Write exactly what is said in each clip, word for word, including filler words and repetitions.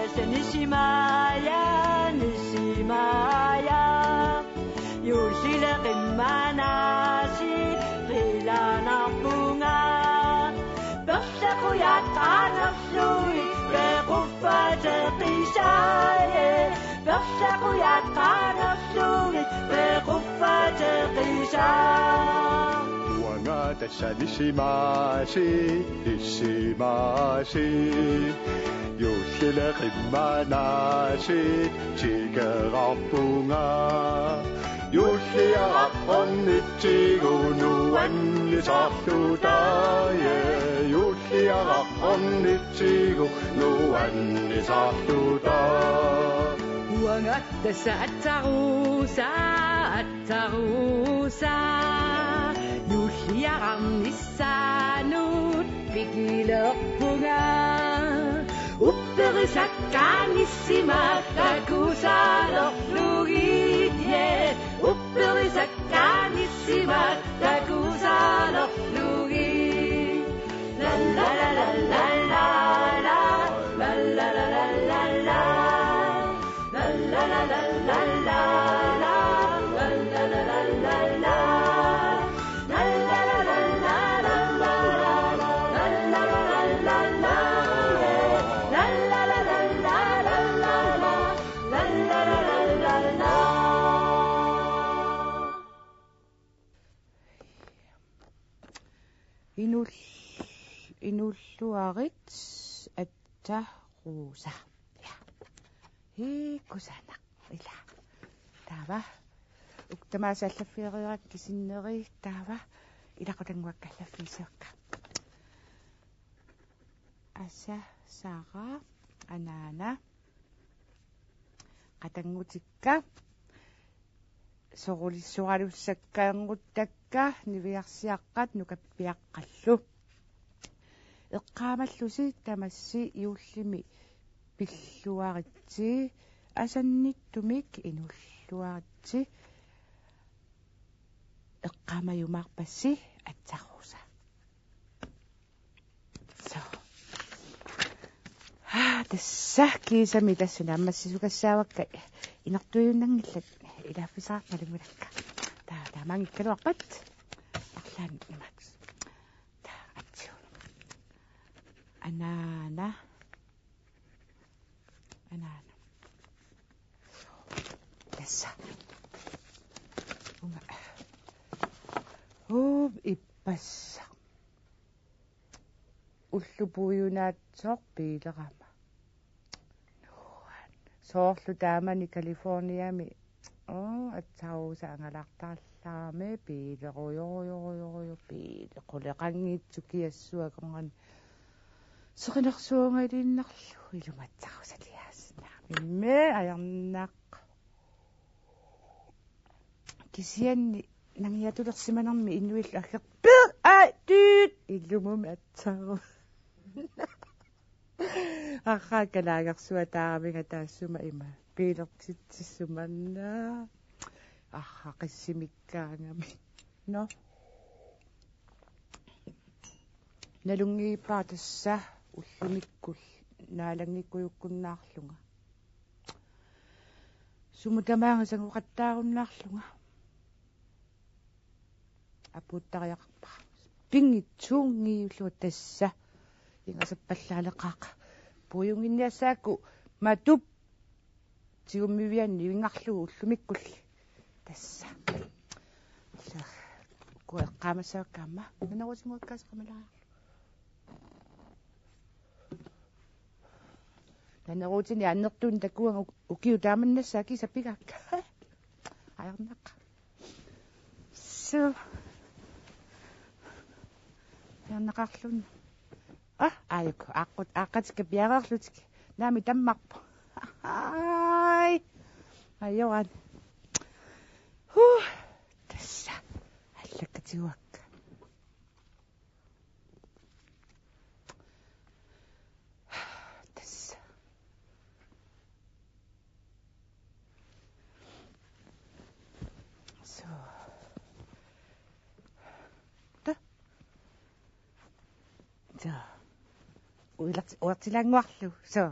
Nisimaaja, nisimaaja. Juullile qimmanaasi qilanarpunga. Perlaqujat qanerlugit pequffateqisaaja. Perlaqujat qanerlugit pequffateqisaa. Uanga tassa nisimaasi, nisimaasi. Juullile qimmanaasi tikerarpunga. Juulliaraq ornitsigu nuannisarluta, ja. Juulliaraq ornitsigu nuannisarluta. Uanga tassa atsarusa, atsarusa. Juulliararnissaanut pikilerpunga. Upperisakkaanissima takusaalerlugit, ja. Upperisakkaanissima takusaalerlugit. La la la la la la la. La la la la la la la. Inul-, inulluarit atsarusa. Ja. Hii, kusanaq. Ila. Taava. Uku tamaasa allaffigereerakku sinneri, taava. Ilaqutannguakka allaffigisavakka. Asa, Sara, anaana. Qatanngutikka. Sorulissualussakkaannguttakka niviarsiaqqat nukappiaqqallu. Eqqaamallusi tamassi juullimi pilluaritsi, asannittumik inulluaritsi. Eqqaamajumaarpassi atsarusa. So. Aa, tassa kiisami tassa naammassisugassaavakka, inartuiunnanngillat, ilaaffisaarnalunngilakka. Taa, taamaanngikkaluarpat. Arlaannik imaat. Taa, atsiu. Anaana. Anaana. Tassa. Uunga. Huup, ippassaq. Ullut puiunaatsoq biilerama. Soorlu taamani Californiami, oo, atsarusa angalartarlarami biilerujorujorujorujoru, biilequleqanngitsoq kiassuakorngan. Seqinersuunngiliinnarlugu ilumut atsarusaliaasinnaa. Immi ajornaq. Kisianni nangiatulersimanermi inuillu aggerpit, aa, tuut, ilumut atsaru. Arraa kalaagersuataaravinga taassuma ima. Biilertitsissumannaa. Arraa qissimikkaangami. Nå. Nalunngippara tassa ullumikkut naalanngikkujukkunnaarlunga. Sumut tamaanga sangoqattaarunnaarlunga. Apuuttariaqarpara. Pinngitsuunngiullugu tassa. Ingasappallaaleqaaq. Puiunnginniassaakku matup. Tigummivianni ivinngarlugu ullumikkulli. Tassa. Kueqqaamassavakka aamma. Naneruutinnguakkaasi qamalaarlu. Naneruutini annertuun takuanga uk-, ukiut taamannassaat kiisa pigaakka. Ajornaq. So. Ajornaqarluni. Ah, aajuku. Aaqqut, aaqqatikka piareerlutik. Naami tammarpoq. Ai. Ajoran. Huh. Tassa. Allakkatigut. Tassa. So. Ta. So. Uilat-, uatsilaannguarlu. So.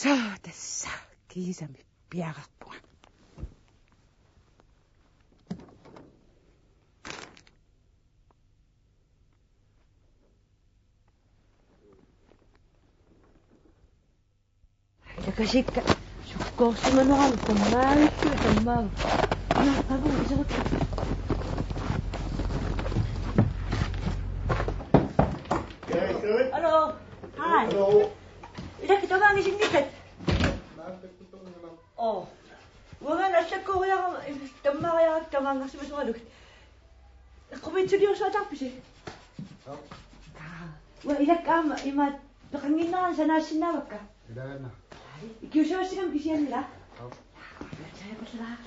Aa, tassa kiisami piareerpunga. Ilakasikka sukkoorsimanerani tammaallugu tammaava. Naa, apu, iserikka. Hallo. Hej. Hallo. Ilakka tamaanngisinngikkat. Oo. Uanga allakkooriarama, tammaariarakku tamaanngarsimasoralugu. Eqqumiitsuliorsuataarpisi? Joo. Aa. Uanga ilakka aamma imaat peqannginnerani sanaassinnaavakka. Ilaana. Ikiuussagassigama kisianni ilaa. Joo. Tajakullaa.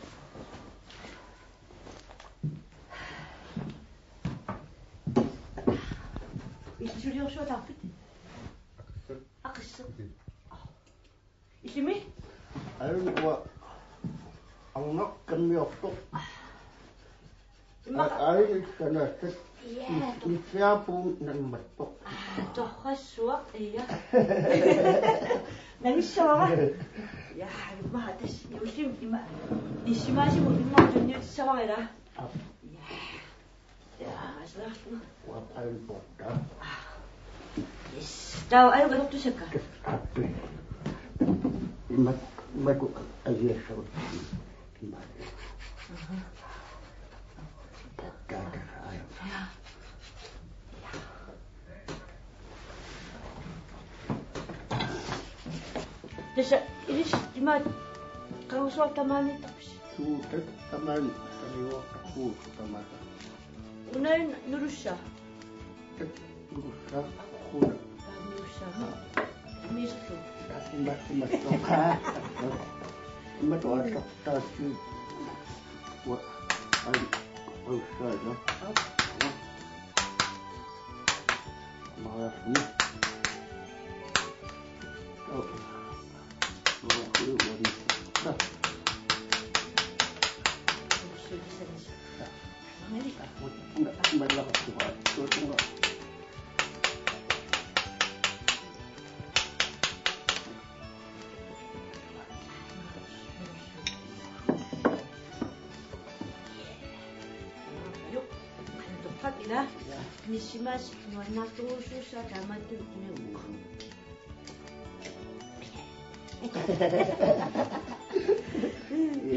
Illit suliorsuataarpit? Aqisseq. Aqisseq. Illimi? Aajuna uanga arnaq kammiortoq. Immaqa- A-, aajuna sanaasat. Jaa. Mis-, missiapuun nammattoq. Aa, torrassuaq, ja. Nangissavara. Ja, immaqa tassa juullimi ima. Nissimaasimut immaqa tunniutissavara ilaa. Aap. Ja. Ja, så. Uanga aajuna poortaa. Yes. Taava aajuna atortusakka. Aappi. Imak-, imakku ajiassavut. Imak. Aha. Poortaa tassa aajuna. Ja. Tassa ilissi imaat qangusuaq tamaaniittarpisi? Suu, tassa tamaani, tassa iuartarpugut tamaasa. Una nulussaa? Tassa nulussaa, una. Aa, nulussaa. Aa. Miislu. Tassa ima, ima, ima. Ima tuatta, tassa. Ua, ai, nulussaa, ja. Aa. Mariarluni. Ila, nissimaasut nuannaartorujussuussaaq taamaattut uniuk.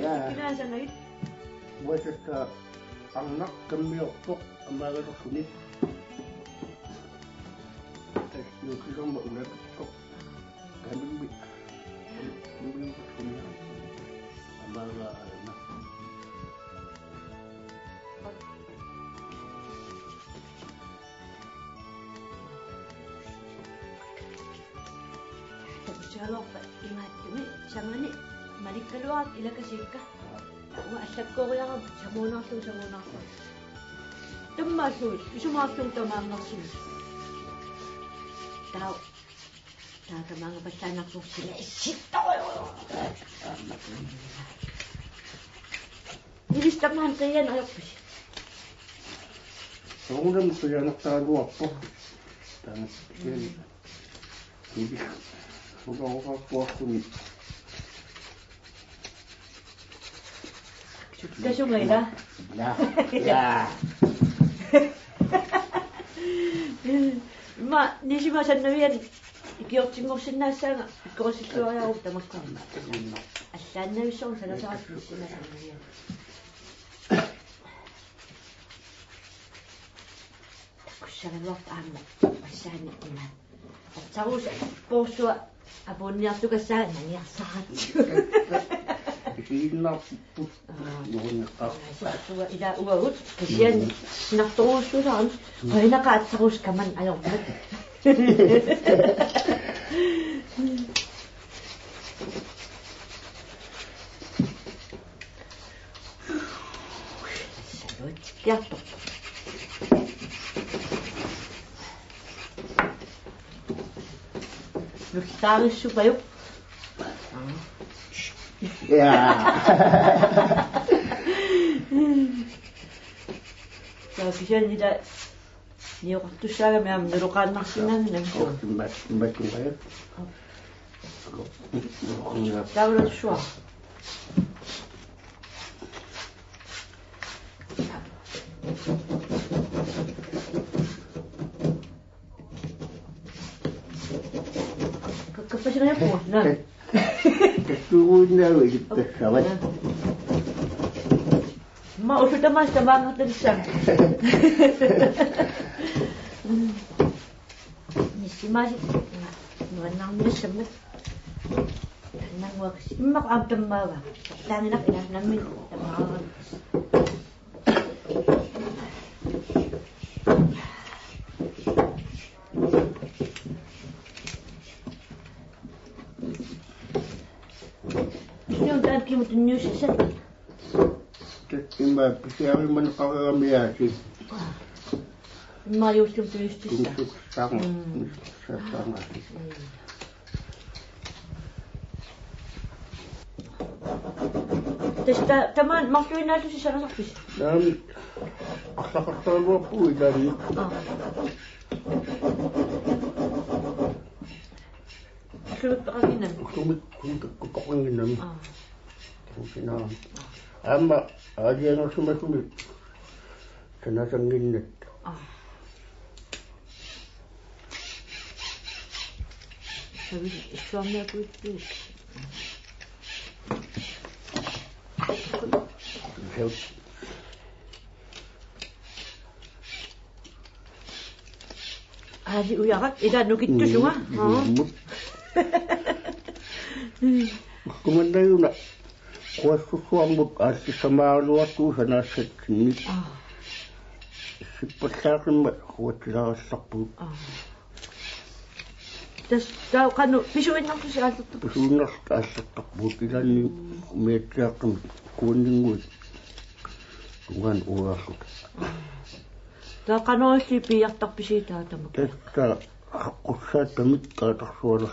Ja. Kinaassanagit? Uanga tassa arnaq kammiortoq amaagalerluni. Tassa nukilerma unatortoq. Kamimmi. Kamimmi. Amaala aana. Takusigaluarpat imaattumik samani malikkaluarput ilakasiikka. Uanga allakkooriarama samuunaarlugu, samuunaarlugu. Tammaallugit, isumaqarlunga tamaanngarsimavoq. Taava, taava tamaangapallaannartorsimassittoq. Ilissi tamaani qiianarpisi? Soorunami qiianartaraluarpoq. Taanna. Ilissi. Soorunami. Sukkasunnga ila? Ila. Ila. Immaqa nisimasannavian ikiortinngorsinnaassaanga pikkorissilluariaruk tamakku. Allaannavissorlu sanasarput nisimasannavian. Takussagaluarput aamma massaani ima. Atsaruusa poorsua apuunniartukassaaq naniarsaartut. Isiginnarput. Aa. Nuunneqarpa. Ila uagut kisianni sinartorujussuusarami. Qainaqaat atsaruusa kaman ajormat. Saluut. Kiartortoq. Nullaarissuppajuk. Ja. Taava kisianni ila nioqartussaagami aamma nuloqaannarsinnaanngilaq. Ortimmat, mattumaja. Taavalu suaq. Ka-, kappasinnaapput. Naa. Tassuuguinnaavit tassavat. Aamma usutamassa tamaanngartalissaanga. Nissimaasut nuannaarniassammat. Nannguakas. Immaqa aamma tammaava. Taanginaq ila nammineq tammaava. Siun taanna kimu tunniussasat. Immaqa pisiarimmaneqaramiaasi. Immaqa juullimi tunniussasat. Tunniussassaanga. Mm. Tunniussassaanga. Mm. Tassa ta-, tamaani marluinnaallusi sanasarpisi? Naamik, arlaqartaraluarpugut ilaanni. Aa. Ullumi peqannginnami? Ullumi, ullumi peqannginnami. Aa. Ullumi peqannginnami. Aamma aalajangersimasumik sanasannginnatta. Aa. Savili issuarmiakuittuit. Aali ujarak ila nukittusunga. Mm, aa. Ullumannajuna. Quassussuarmut aallissamaaluartugut sanaassatsinnik. Aa. Issippallaaqimmat quatsilaarallarpugut. Aa. Tassa taava qanoq pisuinnarlusi aallertarpusi? Pisuinnarluta aallertarpugut ilaanni umiatsiaaqqamik kuanninnguit tungaanut uiarluta. Aa. Taava qanoq illit piiartarpisi taava tamakku? Tassa aqqussaattamik kaatarsua.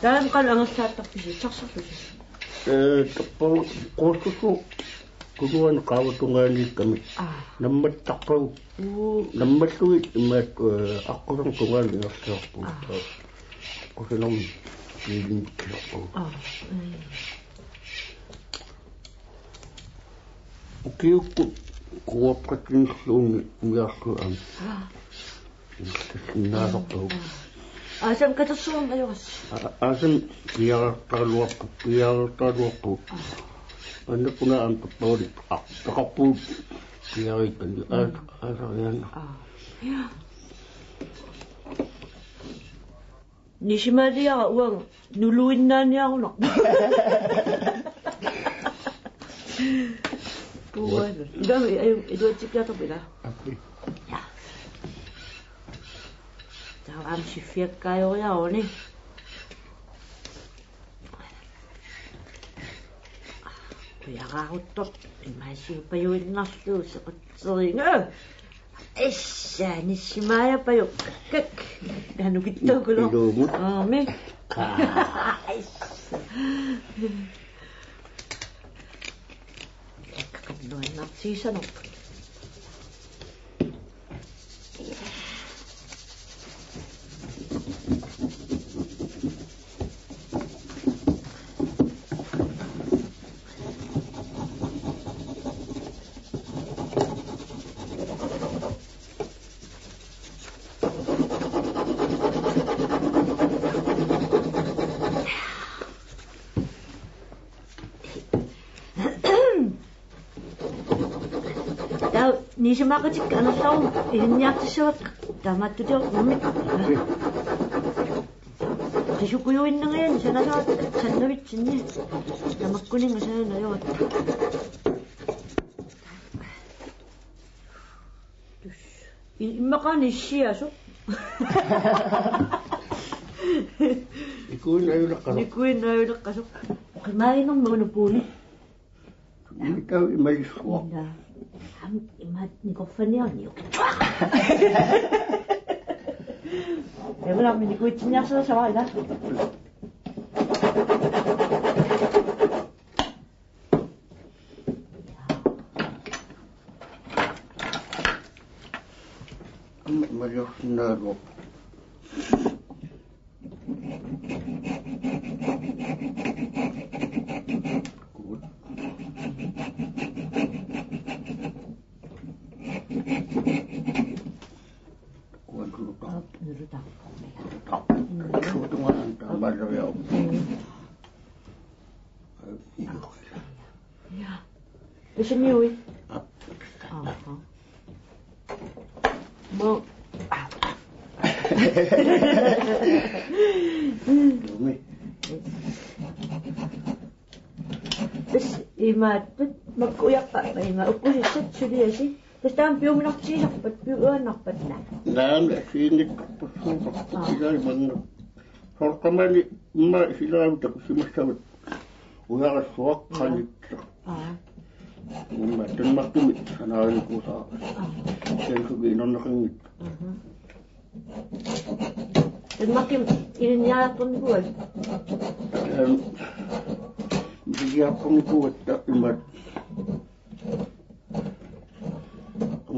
Taanna qanoq angerlaartarpisi, tarsarlusi? Ee, tappa quassussuup tunuani qaavatungaaniikkami. Aa. Nammattarpagut. Uu. Nammallugit imaattoq, ee, aqqusernut tungaanut ingerlaarpugut. Aa. Kusanarmi piilinnikkilerpagut. Aa. Mm. Ukiukkut kuaqqatsinilluunniit umiarlugu aamma. Aa. Tassinnaasarpagut. Aa. Aasami katersuarmi ajorassi? Aa, aasami piiartaraluarpugut, piiartaraluarpugut. Aa. Annakkuna aamma tappavali, aa, peqarpugut piiariikkani. Aa, mm, aasariaanna. Aa. Ja. Nisimaaliara uanga nuluinnaaniarunarpoq. Puuana. Ilami, ajunngilaq, iluatsikkiartorpit ila? Aap. Ja. Taava aamma siffiakkaajoriaruni. Kujaraaruttorpoq, imaasiupajuinnarlugu sequtseriga. Issa, nissimaajapaju. Kak. Nanukittaukulo. Iluumut. Aami. Kaa. Issa. Kakkanuannartigisanerput. Taava nisimaqatikka angerlaruma ilinniartissavakka taamaattutiornermik. Qisukujuinnangajanik sanasaratta sannavitsinni. Tamakkuninnga sananajorata. I-, immaqaana issiasoq. Nikuinnaq ajuleqqasoq. Nikuinnaq ajuleqqasoq. Qimaaginermi una puuni. Unikau imalissuaq. Ila. Ham imaat nikorfaniarniuk. Evalammi nikuitsinniarsarisavara ila. Aamma imaliorsinnaaluarpoq. Kuantuutaa. Nulutaarpoq. Nulutaarpoq. Suutungaanut taamaaleriarpoq. Ja. Tassa Miui? Aap. Aha. Mo. Tumi. Tassa imaattut makku ujarpa ima ukkusissat suliasi. Tassa taama piuminartigisarpat, piujuaannarpat naa. Naamik, assigiinngitsorpassuupput. Aa. Ilaa imanna. Soorlu qamani immaqa silaavutit takusimassavat ujarassuaqqanit. Aa. Immaqa Danmarkimi sanaarikuusaarput. Aa. Taanna suki inerneqanngitsoq. Mhm. Danmarkimi ilinniariartornikuuat? Ehm, ilinniariartornikuuatta immaqa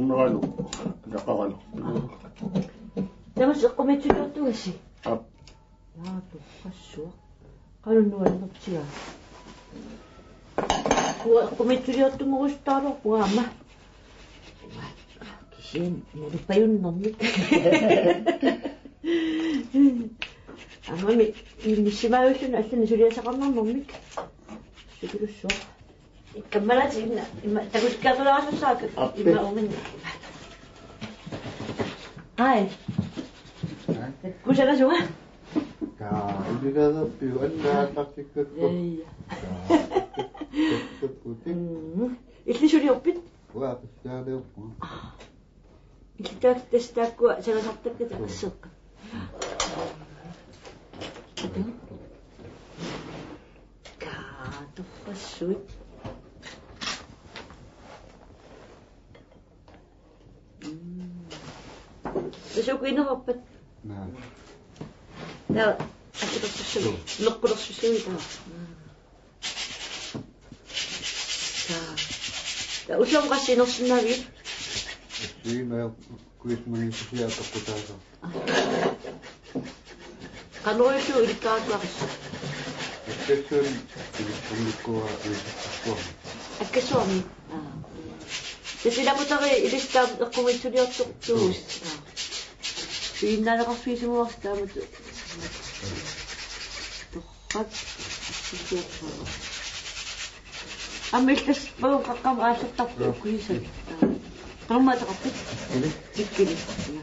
Unneralu, ilaqaralu. Tamassi eqqumiitsuliortugassi? Aap. Naa, torrassuaq. Qanoq nuannertigaa? Uanga eqqumiitsuliortunngorusuttaraluarpunga aamma. Kisianni nalupajunnermik. Aammami inissimaajulluni allanik suliassaqarnarnermik. Sukulussuaq. Kammalaatinna, ima, takutikkiartulaarsussaakkit, aappi, ima uunga. Ai. Ai. Kusangasunga. Kaa, iluleelerpiuk annaannartikkakku. Ja, ja. Kaa, tupputi. Mm. Illit suliorpit? Uanga pissaaliorpunga. Aa. Illit taak-, tassa taakkua sanasartakkatit asseeqqat. Kaa, torrassuit. Mm. Tassa uku inerarpat? Naa. Taava, assilersussui. Meqqulersussui taava. Mm. Taa. Taa, ullumi qassit inersinnaavigit? Ullumi Christmas susiaq toqqutaassaaq. Qanorlu ilikkarakkit? Akkassuunniit ilisarnikuuara ilisarsuarmi. Akkassuarmi? Aa. Tassa ilaqutariit ilissi taama eqqumiitsuliortortuusi. Aa. Piginnaaneqarfigisimavarsi taamatut. Torrak. Aamma illit tassa pagu qaqqamut aallertarpit ukkusissat. Qanormi ateqarpit? Tikkili. Tikkili. Ja.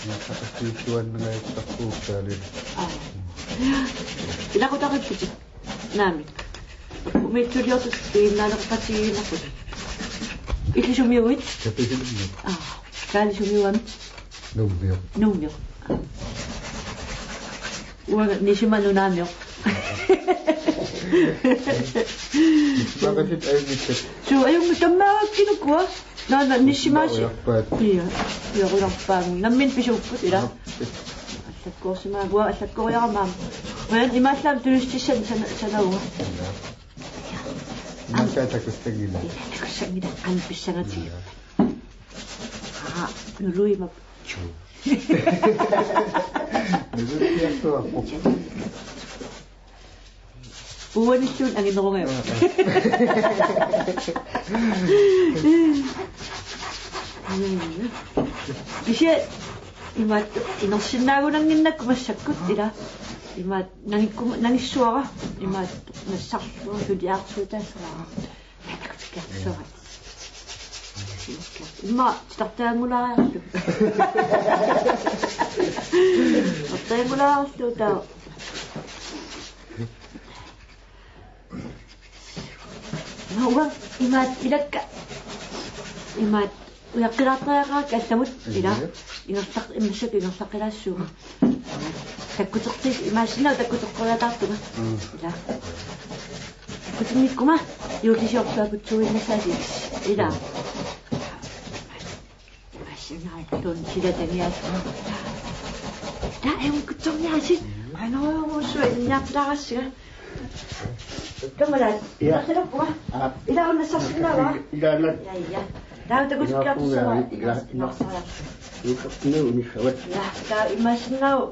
Nassaqarfiussuannangajattarpugut taali. Aa. Ilaqutariipputit? Naamik. Eqqumiitsuliortut piginnaaneqaqatigiinnarput. Illit sumiuit? Kapisilummi. Aa. Kaali sumiuamit? Nuummiut. Nuummiut. Uanga Nissima nunaamioq. Nissima qassit ajunngitsut. Suu, ajunngitsut tammaavakkinuku. Naana Nissima si-, ujarpaat. Ia, ia, ujarpaat. Nammineq pisuupput ila. Aap. Allakkoorsimavunga, uanga allakkooriarama. Uanga imaallaat tunistissan sana-, sanavunga. Ia. Imaallaat takussanngilaq. Ia, takussanngilaq. Aamma pissangatigiit. Ia. Aa, nuluimap. Nuluttiartuarpoq. Uanilluunniit anginerungajapput. Kisianni imaattoq inersinnaagunannginnakku massakkut ila. Imaattoq nangikkuma-, nangissavara. Imaattoq nassarlugu suliaarsuutaasavara. Nakutikkiartussavara. Immaqa titartaanngulaarlugu. Titartaanngulaarlugu taava. Naa, uanga imaattoq ilakka. Imaattoq uiaqqilaartariaqarakku allamut ila. Ii. Ingerlaq-, immassakka ingerlaqqilaassuunga. Takkuteqqis-, imaassinnaavoq takkuteqqoriataartunga. Mm. Ila. Takkutinnikkuma juullisiortuakutsuinnassaasi ila. Imaassinnaavoq tuun silatangiaassuunga. Taa, ajunngikutsorniaasiit. Anorujussuaq ilinniartarassiga. Kammalaat. Ja. Ilarlappunga. Aap. Ila unnassarsinaava? Ila, ila. Ja, ja. Taava takutikkiartussavara. Ila, ila. Ilarlappunga unissavat. Ja, taava imaassinnaavoq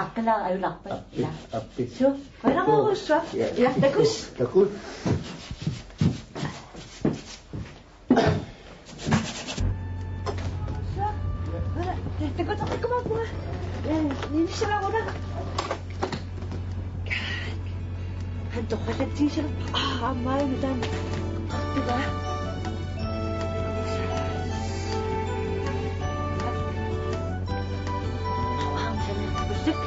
aaqqilaaq ajularpat. Appi, ila. Appi. Suu, qujanarujussuaq. Ja. Ila, takuss. Takuss. Silaruna. Han toqqallatsigisarpara. Aa, aamma aana taanna. Qartugaa. Aamma sanaartussuk.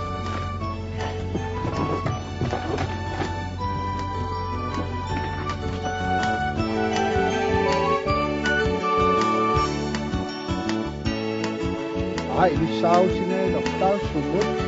Aa, ilissaarutigineqartarpoq sumut.